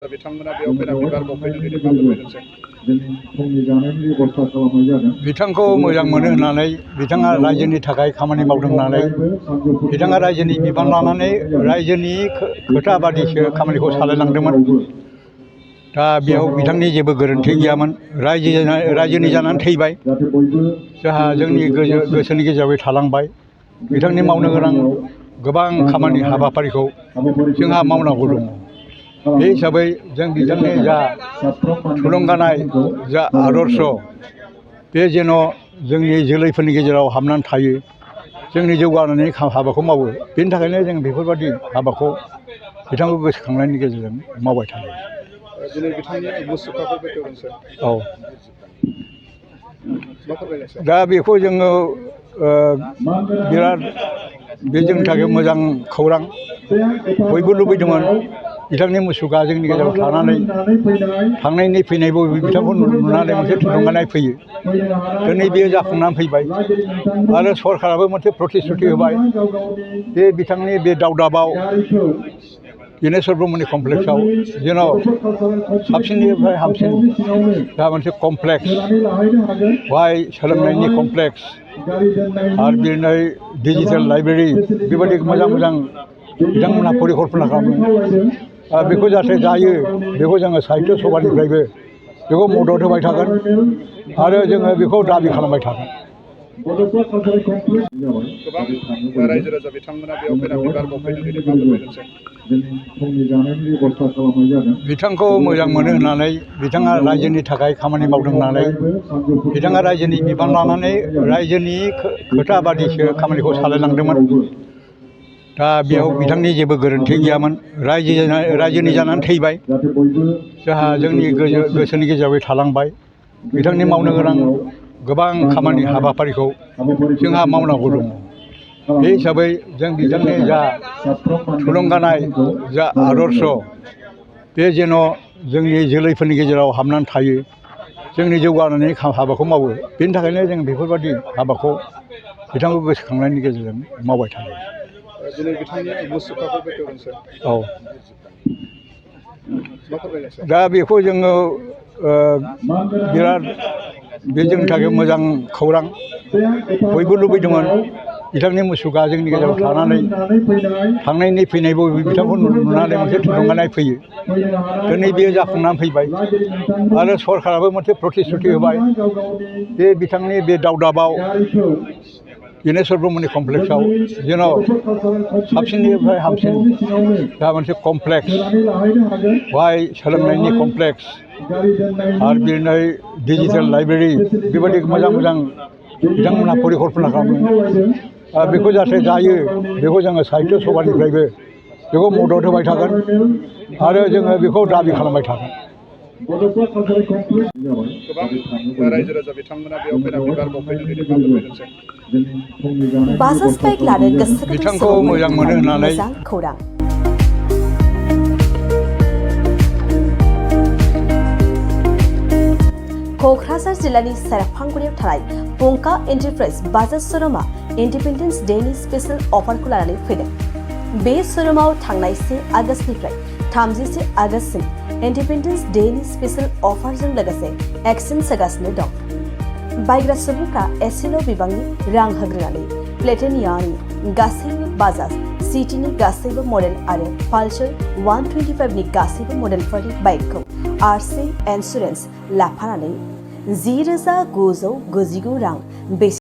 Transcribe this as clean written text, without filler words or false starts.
बिथांमोना बेयाव फैनानै बिबार बावफैनानै मा फोरमायदों? बिथांखौ मोजां मोनो होननानै बिथाङा रायजोनि थाखाय खामानि मावदों होननानै बिथाङा रायजोनि बिबान लानानै रायजोनि खोथा बादिसो खामानिखौ सालायलांदोंमोन। दा बेयाव बिथांनि जेबो गोरोन्थि गैयामोन। रायजोनि जानानै थैबाय, जोंहा जोंनि गोसोनि गेजेराव थालांबाय। बिथांनि मावनो गोनां गोबां खामानि हाबाफारिखौ जोंहा मावनांगौ दङ। बे हिसाबै जों बिथांनि जा थुलुंगानाय जा आदर्श बे जेन' जोंनि जोलैफोरनि गेजेराव हाबनानै थायो, जोंनि जौगानायनि हाबाखौ मावो। बेनि थाखायनो जों बेफोरबायदि हाबाखौ बिथांखौ गोसोखांनायनि गेजेरजों मावबाय थायो। दिनै बिथांनि मुसुखाखौ बेखेवदों सार। औ, मा फोरमायदों सार? दा बेखौ जोङो बिराद बे जोंनि थाखाय मोजां खौरां। बयबो लुबैदोंमोन बिथांनि मुसुखा जोंनि गेजेराव थानानै थांनायनि फैनाय बयबो बिथांखौ नुनानै मोनसे थुलुंगानाय फैयो। दिनै बेयो जाफुंनानै फैबाय आरो सरकाराबो मोनसे प्रतिश्रुति होबाय। बे बिथांनि बे दावदाबाव बिनेश्वर ब्रह्मनि कमप्लेक्सआव जेन' साबसिननिफ्राय हामसिन दा मोनसे कमप्लेक्स, बेवहाय सोलोंनायनि कमप्लेक्स आरो बिदिनो डिजिटेल लाइब्रेरि बेबायदि मोजां मोजां बिथांमोनहा परिकल्पना खालामदों। बेखौ जाहाथे जायो बेखौ जोङो साहित्य सभानिफ्रायबो बेखौ मदद होबाय थागोन आरो जोङो बेखौ दाबि खालामबाय थागोन। गोबां रायजो राजा बिथांमोना बेयाव फैनानै बिबार बावफैनानै मा फोरमायदों सार? बिथांखौ मोजां मोनो होननानै बिथाङा रायजोनि थाखाय खामानि मावदों होननानै बिथाङा रायजोनि बिबान लानानै रायजोनि खोथा बादिसो खामानिखौ सालायलांदोंमोन। दा बेयाव बिथांनि जेबो गोरोन्थि गैयामोन। रायजोनि जानानै थैबाय, जोंहा जोंनि गोसोनि गेजेराव थालांबाय। बिथांनि मावनो गोनां गोबां खामानि हाबाफारिखौ जोंहा मावनांगौ दङ। बे हिसाबै जों बिथांनि जा थुलुंगानाय जा आदर्श बे जेन' जोंनि जोलैफोरनि गेजेराव हाबनानै थायो, जोंनि जौगानायनि हाबाखौ मावो। बेनि थाखायनो जों बेफोरबायदि हाबाखौ बिथांखौ गोसोखांनायनि गेजेरजों मावबाय थायो। दिनै बिथांनि मुसुखाखौ बेखेवदों सार। औ, मा फोरमायदों सार? दा बेखौ जोङो बिराद बे जोंनि थाखाय मोजां खौरां। बयबो लुबैदोंमोन बिथांनि मुसुखा जोंनि गेजेराव थानानै थांनायनि फैनाय बयबो बिथांखौ नुनानै मोनसे थुलुंगानाय फैयो। दिनै बेयो जाफुंनानै फैबाय आरो सरकाराबो मोनसे प्रतिश्रुति होबाय। बे बिथांनि बे दावदाबाव बिनेश्वर ब्रह्मनि कमप्लेक्सआव जेन' साबसिननिफ्राय हामसिन दा मोनसे कमप्लेक्स, बेवहाय सोलोंनायनि कमप्लेक्स आरो बिदिनो डिजिटेल लाइब्रेरि बेबायदि मोजां मोजां बिथांमोनहा परिकल्पना खालामदों। बेखौ जाहाथे जायो बेखौ जोङो साहित्य सभानिफ्रायबो बेखौ मदद होबाय थागोन आरो जोङो बेखौ दाबि खालामबाय थागोन। गोबां रायजो राजा बिथांमोना बेयाव फैनानै बिबार बावफैनानै मा फोरमायदों सार? बाजाज बाइक लानो गोसो गुदुं बिथांखौ मोजां मोनो होननानै मोजां खौरां। क'क्राझार जिल्लानि सेरफांगुरियाव थानाय पंका एन्टारप्राइज बाजाज श'रुमआ इन्डिपेन्डेन्स डेनि स्पेशेल अफारखौ लानानै फैदों। बे श'रुमाव थांनाय 1 आगस्तनिफ्राय 31 आगस्तसिम इन्डिपेन्डेन्स डेनि स्पेशेल अफारजों लोगोसे एक्सचेन्ज होगासिनो दं। बायग्रा सुबुंफ्रा एसेल' बिबांनि रां होग्रोनानै प्लेटिनियानि गासैबो बाजाज सिटीनि गासैबो मडेल आरो पालसार 125नि गासैबो मडेलफोरनि बाइकखौ आरसि इन्सुरेन्स लाफानानै 10,999 रां बेसेन